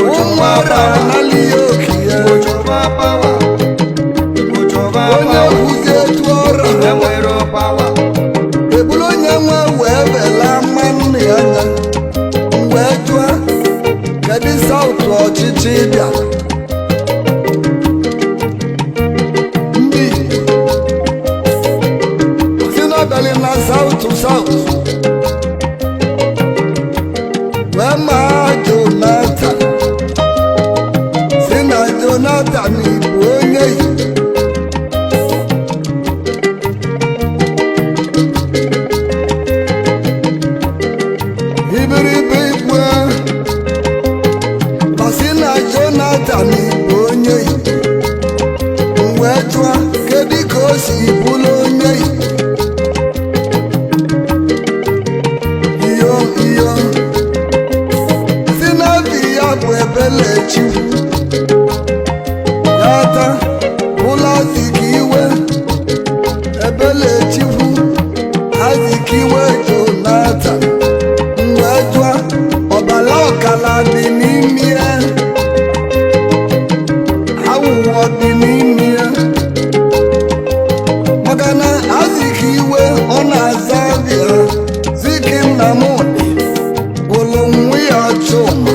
Ụmụara analighị oke ya. Nata bụla Azikiwe, Ebelechukwu Azikiwe Jonathan. Mgbe jụa, ọbala ọkala dị n'ime ya, awụwọ dị n'ime ya, maka na Azikiwe ọ na-aza bịa Ziki Nnamdi bụrụ nwa ya Chuma,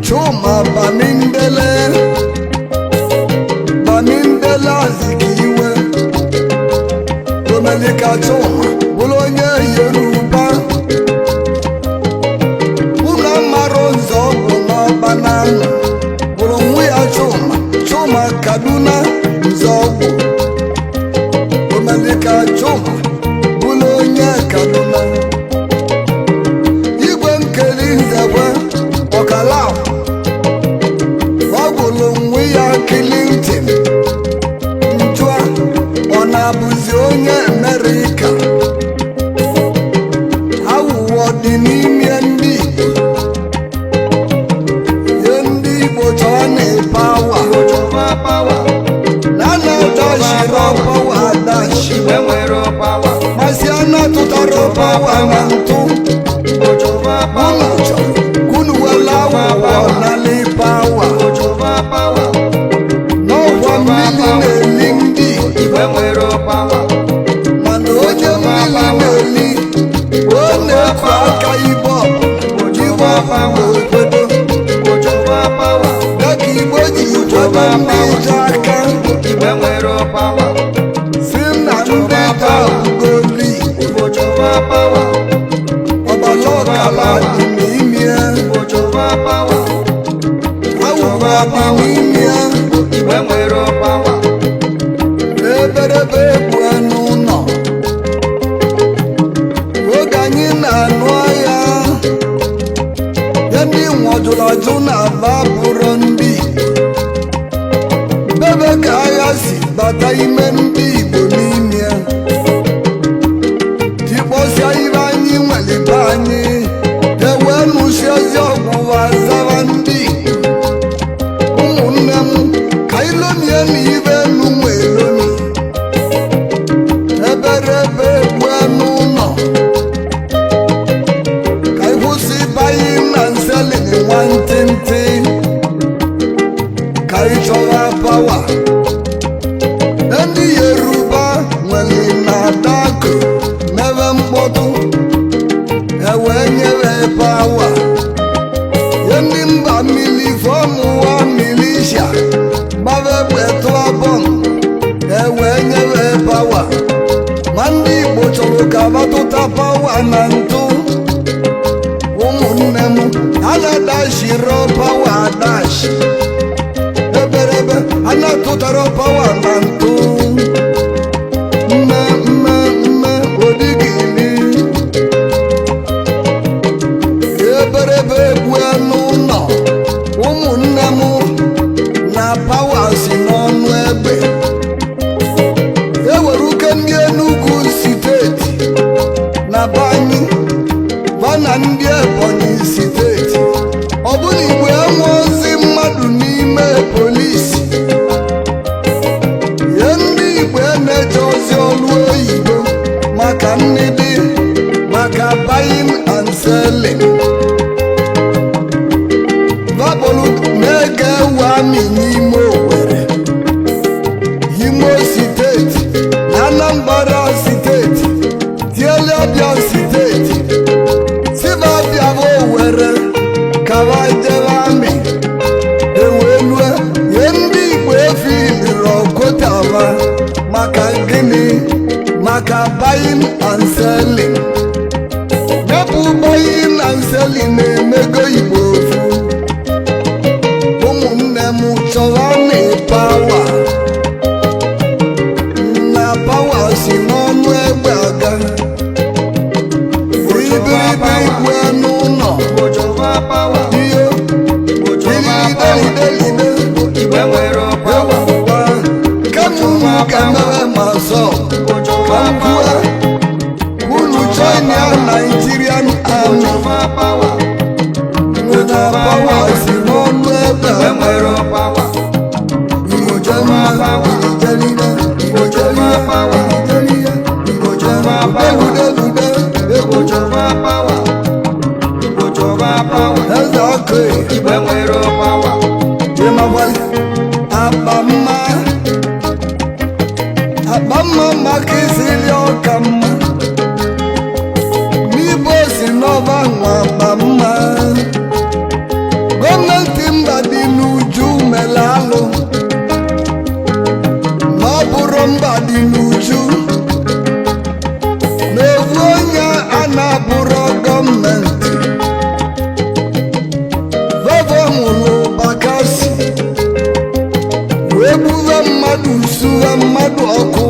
Chuma Bamindele, Bamindele Azikiwe. Omelika Chuma bụrụ onye Yoruba. Ụlọ mara ụzọ bụ n'ọba n'anụ bụrụ nwa ya Chuma, Chuma Kaduna Nzọgwụ. Omelika Chuma bụrụ onye Kaduna. Igwe Nkeli Nzekwe ọkala ọ gwụrụ nwa ya Clinton. Njụa, ọ na-abụzi onye Amerịka? Awụwọ dị n'ime ndị Igbo. Ihe ndị Igbo chọrọ na power. Igbo chọba power. Na na-adashiro power adashi. Igbo nwere power. Masị a na-atụtara power na ntụ. Igbo chọba Unu power. chọrọ kunu wela awụwọ nali power. Igbo chọba power. N'ọkwa mmiri na-eli ndị Igbo. Igbo nwere power. Mana onye mmiri na-eli, ọ na-efu aka ibe ọbụla ibe ọbụla okwedo. Igbo chọba power. Dịka Igbo ji kwado ndị ije aka Igbo nwere power. si na ndị ji abụgoli. Igbo chọba power. Ọbala ọkala dị n'ime ya. Igbo chọba power. Awụwa dị n'ime ya. Igbo nwere power. Eberebe egbu anụ ụlọ oge anyị na-anụ agha ya, ndị nwọjụrụ ajụ na aba bụrụ ndị Igbo bebe ka agha si bata ime ndị Igbo n'ime ya, tikpọsịa ibe anyị nwere be anyị, ewee nụsi ezi ọgwụwa zara ndị Igbo. Ụmụnne m, ka ilomie na ibe enu nwe elomi eberebe egbu anụ ụlọ, ka ịkwụsị banye na nselin nwantịntị, ka ị chọwa power. Ndị Yoruba nwere na dako mebe mkpọtụ, ewee nyere power. Ndị mba mmiri fọmụwa militia gbaba egbe, tụọ bomb, ewee nyere power. Ma ndị Igbo chọrọ ka batụta power na ntụ. Ụmụnne m, a na-adashiro power adashi. Eberebe a na-atụtara power na ntụ. Mme mme mme odigili eberebe egbu n'ụlọ. Ụmụnne m, na power si n'ọnụ egbe. Ewere uke ndị Enugu Steeti na banyị bana ndị Ebonyi Steeti, ọ bụrụ Igbo enwe ozi mmadụ n'ime polisi ihe, ndị Igbo na-eje ozi ọlụ oyibo maka nnidi, maka buying and selling. Babụlụ na-ege ewu amị n'ime Owerri, Imo Steeti na Anambra Steeti, tiele Abia Steeti, siba Abia bụ Owerri kaba jebe amị. Ewelue ihe ndị Igbo efiliri ọkụtaba maka gịnị? Maka buying and selling. Wepụ buying and selling na-emego Igbo ofu. Ụmụnne m, chọwa. nwere power. Ịmakwali akpa mma, akpa mma maka isili ọka mma n'Ibo si n'ọba nwa akpa mma. Gọọmenti mba dị n'uju mere alụ ma ọ bụrụ mba dị n'uju na-ewu onye a na-abụrụ gọọmenti. Vọvọ mụrụ Bakassi wee gbuwe mmadụ, suwe mmadụ ọkụ.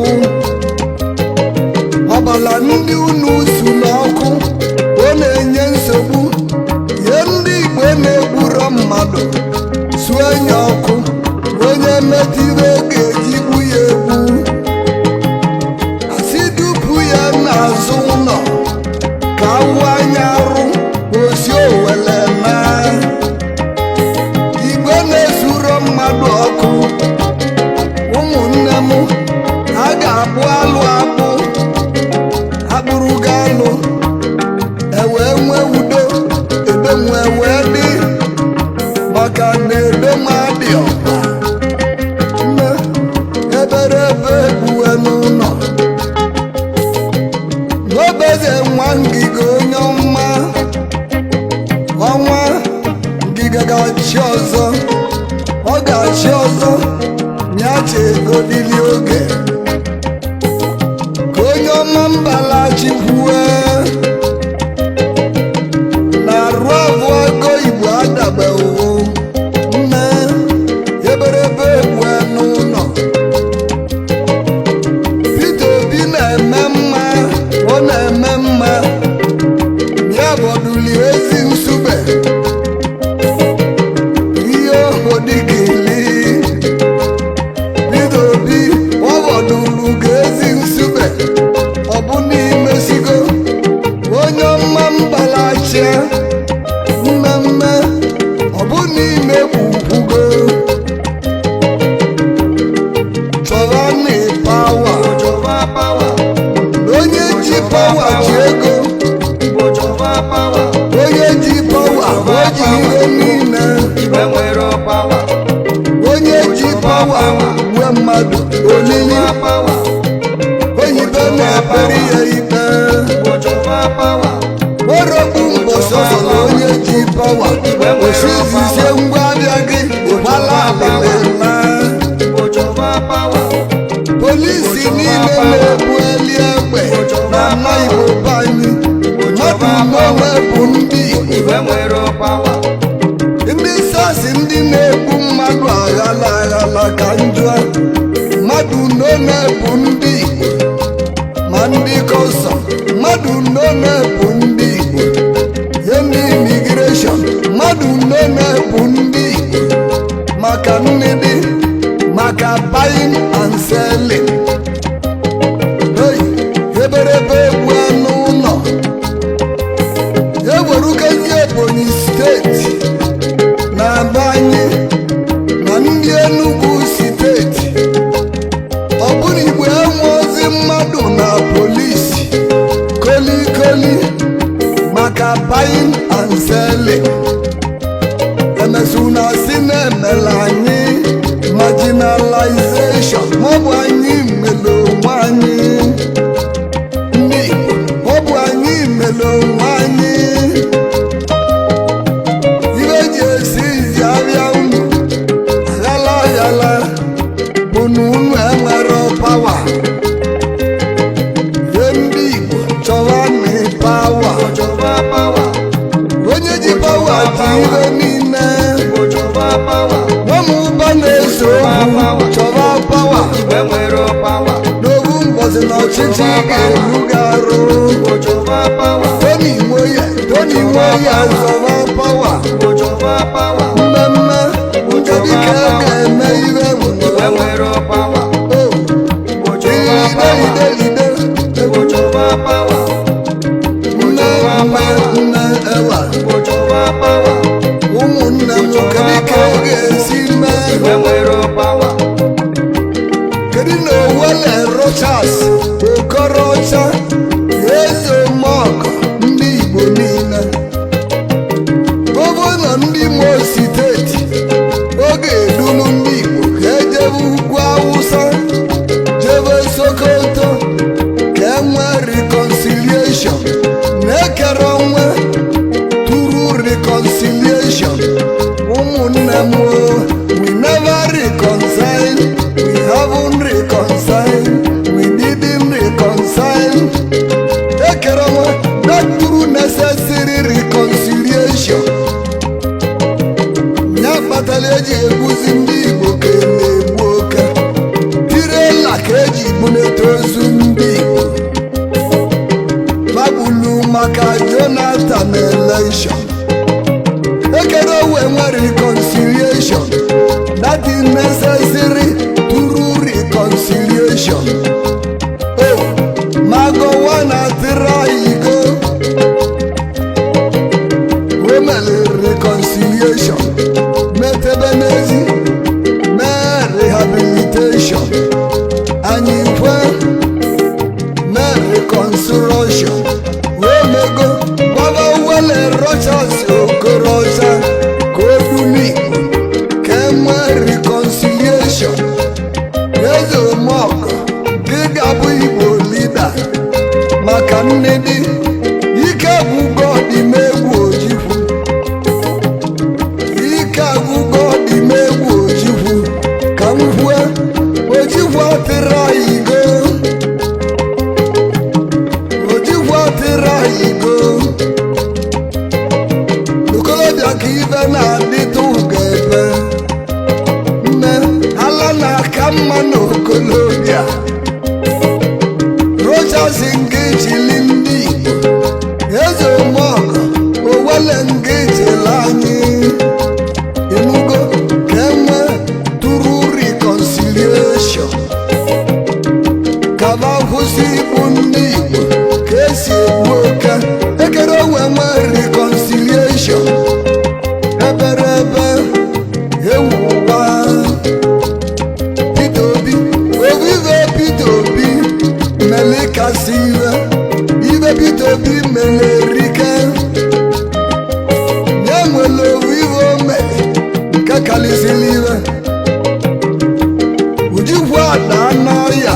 Ọbala ndị unu suru ọkụ, ọ na-enye nsogbu. Ihe ndị Igbo na-egburo mmadụ suo enye ọkụ, onye metire ga-ejigbu ya egbu, asị dupu ya n'azụ ụlọ ka awụ anya arụ osi owele na igwe na-esuro mmadụ ọkụ. Ụmụnne m, a ga-akpụ alụ, akpụ akpụrụgo alụ, ewee nwee udo, edo nwee wee dị, maka na edo nwa dị ọkpa nne eberebe egbuwe n'ụlọ n'obeze. Nwa Ngige, onye ọma, ọnwa Ngige ga-achị ọzọ, ọ ga-achị ọzọ. Nyacha ego dịrị oge ka onye ọma mbalachikwue na arụ abụọ ego Igbo adabewo nne eberebe egbue n'ụlọ. Peter Obi na-eme mma, ọ na-eme mma ya bọdụli ezi nsube ihe oho dịka ili. Peter Obi ọ bọdụlu ga ezi nsube, ọ bụ n'imesigo onye ọma mbalachia mmemme, ọ bụ n'ime kwukwugo chọrọ na power. Igbo chọba power. Onye ji power ji ego. Igbo chọba power. Onye ji power, o ji ihe niile. Igbo nwere power. Onye ji power gbuo mmadụ olili. Chọba power. Oyibo na-ekpere ya ikpe. Igbo chọba power. Orogbu mbọsọsọrọ onye ji power osizizie ngwa abịa gị gbala alịlịla. Igbo chọba power. Polisi niile na-ebu eli egbe na ala Igbo be anyị, mmadụ n'onwe bụ ndị Igbo. Igbo nwere power. Ndị SARS, ndị na-egbu mmadụ aghala aghala, ka njọ mmadụ n'one bụ ndị Igbo, ma ndị custom, mmadụ n'one bụ ndị Igbo, ihe ndị immigration, mmadụ n'one bụ ndị Igbo, maka nnidi, maka buying and selling. Hey, eberebe egbu anụ ụlọ ewerugezi Ebonyi Steeti na be anyị na ndị Enugu Steeti, ọ bụrụ Igbo enwe ozi mmadụ na polisi kolikoli maka buying and selling. Emesuna si na-emela anyị marginalization, maọbụ anyị mere onwe anyị. Ndị Igbo, ọ bụ anyị mere onwe anyị. Ibe ji esi izi abịa unu aghala aghala bụ na unu enwere power. Ihe ndị Igbo chọwa na power. Igbo chọba power. Onye ji power ji ihe niile. Igbo chọba power. Nwamụba na-ese okwu, chọwa power. Igbo nwere power. N'owu mbọsị na ọchịchị ga-eru gị arụ. Igbo chọba power. Tony Nwoye, Tony Nwoye, zọwa power. Igbo chọba power. Mmemme nke dike ga-eme ihe Igbo nwere. nwere power. O Igbo chọba ide power. ide ide. Igbo chọba power. Nne nne nne ewa. Igbo chọba power. Ụmụnne m, kedu ka ọ ga-esi mee? Igbo nwere power. Kedu na Owele Rochas Okorocha, eze mọkụ ndị Igbo niile, gọvanọ ndị Imo Ụmụnne m o, we never reconcile, we haven't reconciled, we didn't reconcile. Ekere m that true necessary reconciliation ya kpatara eji egbuzi ndị Igbo ka e na-egbu oke tirela, ka eji bunete ozu ndị Igbo fabulu maka Jonathan election. Ekere owe nwe reconciliation, that is necessary true reconciliation. Oh, magowa na tịrị o mere reconciliation, metebe n'ezi, mee rehabilitation, anyị kwe mee reconstruction, wee mego gbaba wele Rochas Okorocha ka o du n'Igbo ka e nwee reconciliation. Eze Omeọgọ, gị ga-abụ Igbo leader maka nnedi ike gwụgo ọdịmegwu Ojukwu, ike agwụgo ọdịmegwu Ojukwu. Ka m kwue, Ojukwu atịrị anyị go, Ojukwu atịrị anyị go. Okorobịa ka ibe na-adịtụ ụga ebe nne ala na-aka mma na okolobịa. Rochas nke jili ndị Igbo, eze Omeọgọ owele nke jili anyị ịnụgo ka enwe true reconciliation, kaba kwụsị igbu ndị Igbo ka esi egbu oke. Ekere owe nwee reconciliation eberebe ewuwa. Peter Obi ovive, Peter Obi mere kasị iwe ibe Peter Obi mere erike ya nwere ovive o mere nke karịsịrị iwe. Ojukwu ada n'ọya,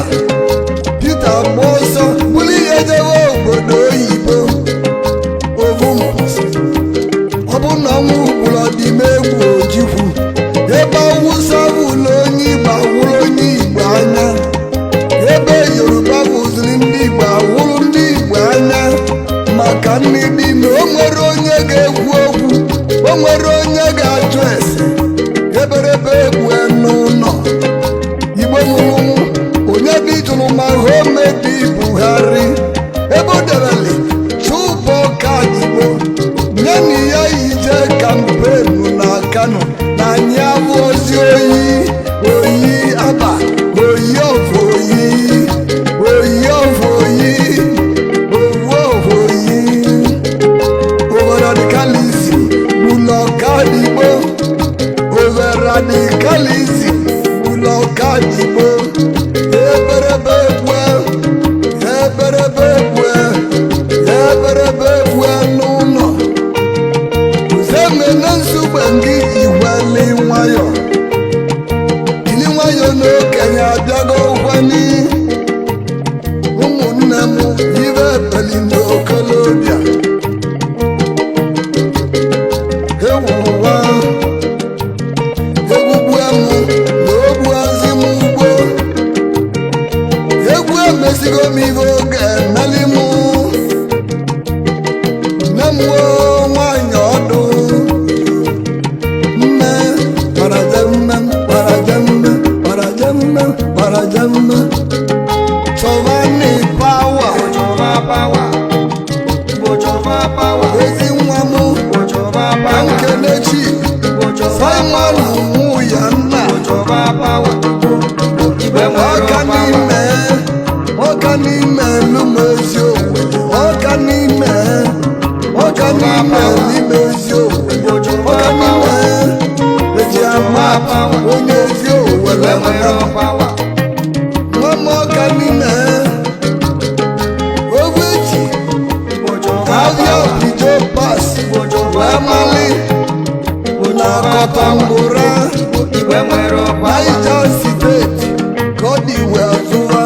Peter gba ọsọ buru ihe jewe obodo oyibo. Ovu mbọsị ọ bụ na ọnwụ gburu ọdịmegwu Ojukwu, ebe Awụsa bụrụ onye Igbo awụrụ onye Igbo anya, ebe Yoruba bụziri ndị Igbo awụrụ ndị Igbo anya maka mmiri na o nwere onye ga-ekwu okwu, o nwere onye ga-ajụ ese eberebe egwu n'ụlọ Igbo mụrụ onye dị jụrụ ma homedi Buhari ebe o debere chụbọ kadigbo nye na ya ije campaign na Kano na anyị abụ ozi oyi oyi aba oyi of oyi oyi of oyi owu of oyi. Over radicalism ụlọ kadigbo, over radicalism ụlọ kadigbo. Eberebe egwe, eberebe egwe, eberebe egwe n'ụlọ uzemene nsogbe gị iweli nwayọ ili nwayọ na okenye abịago gwani. Ụmụnne m, ibe ebeli n'okolobịa ewuwa egwugbu m na ogbuazi m ugbo egwu emesigo m ibe oge emeli m nne m woo nwanyị ọdụ nne kparajemme kparajemme kparajemme kparajemme chọvani power. Igbo power. Igbo chọba power. Ezi nwa m. Igbo chọba Ka power. nkenechi Igbo chọba Simon power. nwụ ya nna. Igbo chọba power. Igbo nwere ọka power. n'ime, ọka n'ime elu m ezi owe, ọka n'ime, ọka n'ime n'ime ezi owe. Igbo chọba ọka n'ime power. eji ama atụ onye ezi Igbo owere. nwere power. Nwa m, ọka n'ime ogwu eji Igbo chọba ahịa power. bido pas Igbo chọba wee mali Igbo na chọba power. Kọtangora. Igbo nwere power. Niger State ka ọ dị wee zụwa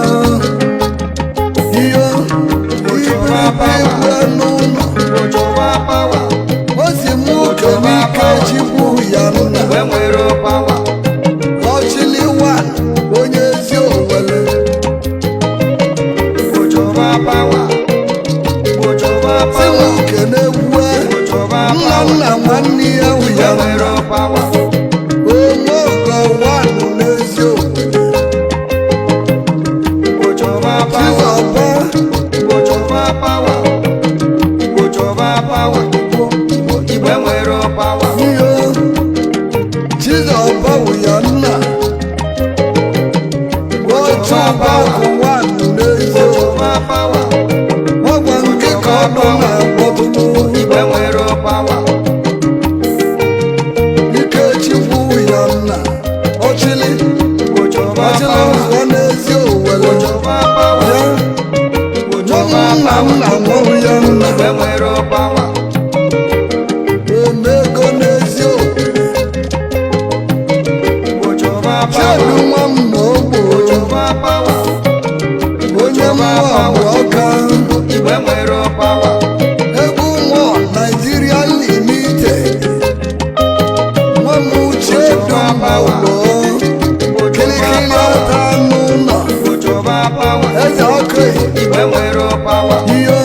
ihe ibiribe egwu n'ụlọ. Igbo chọba power. O si mụ kenike chikwu ya nna. Igbo nwere Ọbawu ya nna otu ụba ụwa n'ezo. Chọba pawa. Ọgwa nke ka ọdụ na-akpọtụrụ. Igwe nwere pawa. Ikechukwu ya nna ọchịlị. Igbo chọba Ọchịlị pawa. ụzọ n'ezi owere. Chọba pawa. Ya Igbo chọba nna pawa. nna nwụrụ ya nna. Igwe nwere pawa. Omego n'ezi owere. Igbo chọba pawa. Chedu nwa m na ogbo. Chọba pawa. Onye mmụọ bụ ọka. Igwe nwere pawa. Egwu mmụọ Nigeria Limited. Nwa m Chedu mgbo. Igbo chọba Kirikiri pawa. ata n'ụlọ. Igbo chọba pawa. Eze ọkụ. Igwe nwere pawa. Ihe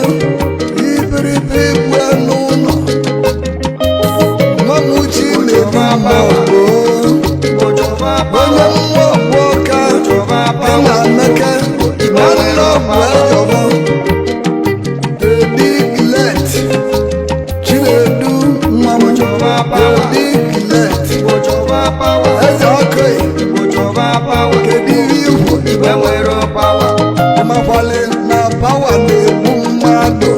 iberibe igwe n'ụlọ. Nwa m uchi na-edu mgbo. Igbo chọba Onye pawa. mmụọ bụ ọka. Chọba Dị pawa. na Emeka nwanne ọbụ ejọba. Dedi Glet Chinedu nwa m. Chọba pawa. Dedi Glet. Igbo chọba pawa. Eze ọkụ. Igbo chọba pawa. Kedu ihe ikwu? Igwe nwere pawa. Ịmakwale na pawa na-egbu mmadụ.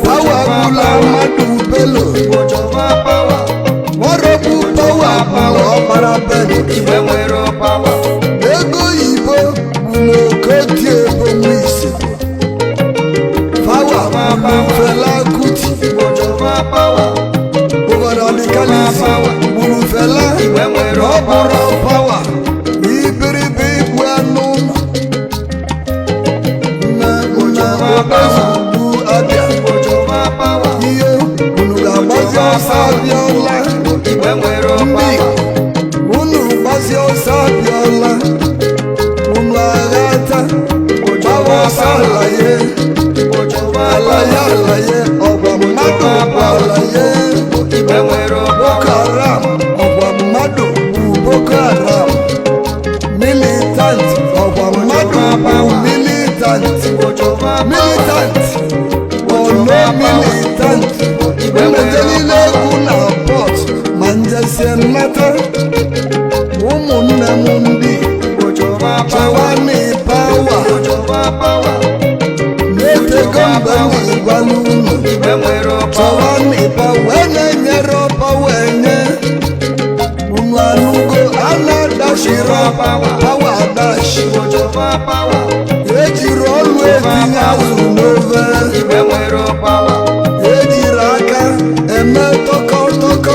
Pawa gbula mmadụ belo. Igbo chọba pawa. Ọrọgbu pawa gbula ọbara belo. Igwe nwere pawa. Ego oyibo bụ n'okoti ebo nwisi. Pawa gbulu Fela Kuti. Igbo chọba pawa. Obodo dịkalisi gburu Fela. Igwe nwere Ọ bụrụ pawa iberibe igbu anụ ụlọ. Nna nna obezugbu abịa. Igbo chọba pawa. Ihe unu ga-agbazi ọsọ abịọla. Igwe nwere Ndị pawa. unu gbazi ọsọ abịọla. Unu aghata gbawa ọsọ alaye. Igbo chọba Alaye pawa. alaye ọgwa mmadụ bụ alaye. Igwe nwere Boko pawa. Haram ọgwa mmadụ bụ Boko Haram. Militant ọgwa mmadụ bụ militant. Igbo chọba pawa. Militant ono militant. Mmeje niile egwu na pọt ma njesie nnata. Ụmụnne m ndị Igbo chọba pawa. chọwani pawa. Igbo chọba pawa. Na-etego mgbe m gwara unu. Igwe nwere pawa. Chọwani pawa na-enyere pawa enye. Unu anụgo a na-adashiri pawa adashi. Igbo chọba pawa. Ejiri ọlụ etinye azụ n'ofe. Igwe nwere pawa. Ejiri aka eme tọkọtọkọ.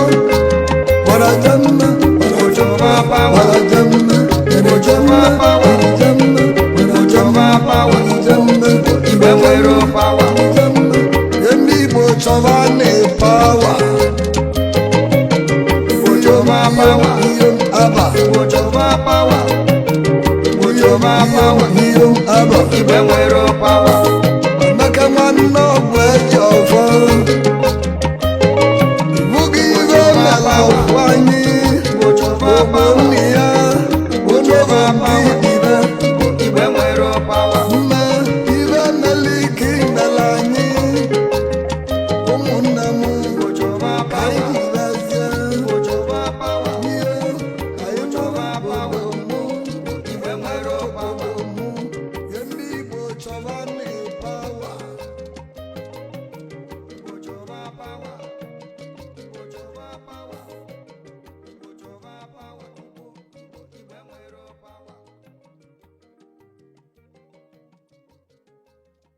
Gbara jemme. Igbo chọba pawa. Gbara jemme, gbara jemme, gbara jemme, gbara Chọba pawa. jemme. Igwe nwere pawa. Jemme. Ndị Igbo chọba na pawa. Igbo chọba pawa. Iyo aba. Igbo chọba pawa. Igbo Iyo chọba pawa. iyo aba. Igwe nwere pawa. Emeka nwanne ọgwụ eji ọfọ.